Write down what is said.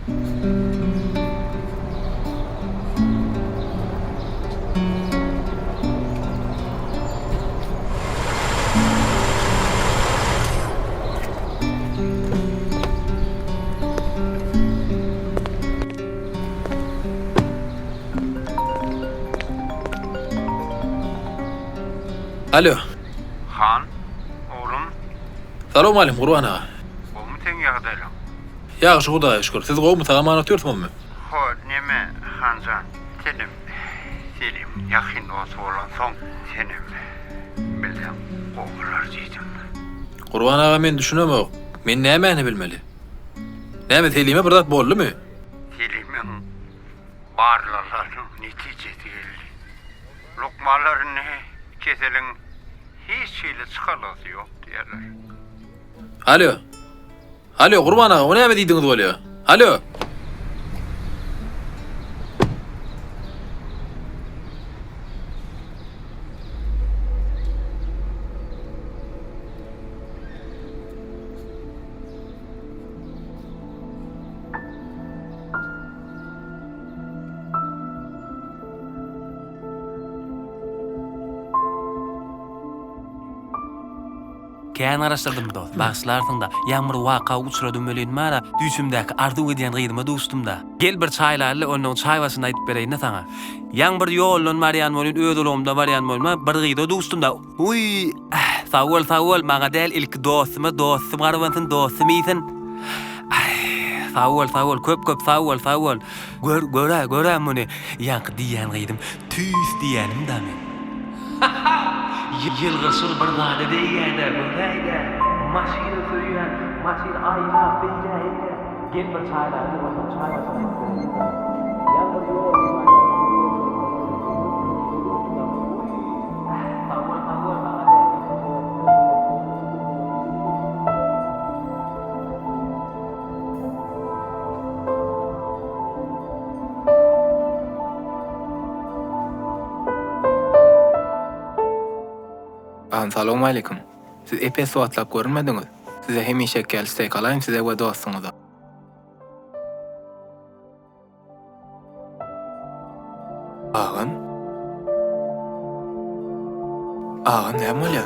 Alo. Han, oglum. Salowmaleýkim Gurban aga. Gowumy seň ýagdaýlaň? Ýagşy Hudaýa şükür. Siz gowumy sag-aman otyrsyňyzmy? Ho, neme, Hanjan, senem Selim ýakyn dosty bolansoň, senem bilseň gowy bolar diýdim. Gurban aga men düşünemok. Men nämäni bilmeli? Näme Selime bir zat boldumy? Selimiň barlaglarynyň netijesi geldi. Lukmanlar indi keseliň hiç hili çykalgasy ýok diýýärler. Alo. Alo Gurban aga o näme diýdiňiz bolýa? Alo. Kän garaşdyrdym dost, bagyşlarsyňda, Ýagmyr waka uçradym welin mara, Düýşümdäki arzuw edýän gyzyma duşdumda. Gel bir çaýlaly onnoň çaý başynda aýdyp bereýinda saňa. Ýaň bir ýoldan barýan welin öz ulagymda barýan bolma bir gyza duşdumda. Uý, äh, sag bol, sag bol, maňa däl ilki dostuma, dostum garbansyn, dostum iýsin. Aý, sag bol, sag bol, köp köp sag bol, sag bol. Gör, gör-ä, gör-ä muny, ýaňky diýýän gyzym tüýs diýýänim-dä men. Ha-ha! Ýylgyrşyl bir zada degýä-dä, göräý-dä. Maşyny söýýän, maşyny aýlap beýle-eýle. Gel bir çaýlaýyn-da, onsoň çaý başyna aýdyp bereýin saňa. Ýaňy bir ýolda barýan Agam salowmaleýkim. Siz ep-esli wagtlap görünmediňiz. Size hemişeki ýaly steýk alaýyn size we dostuňyza. Agam? Agam näme bolýa?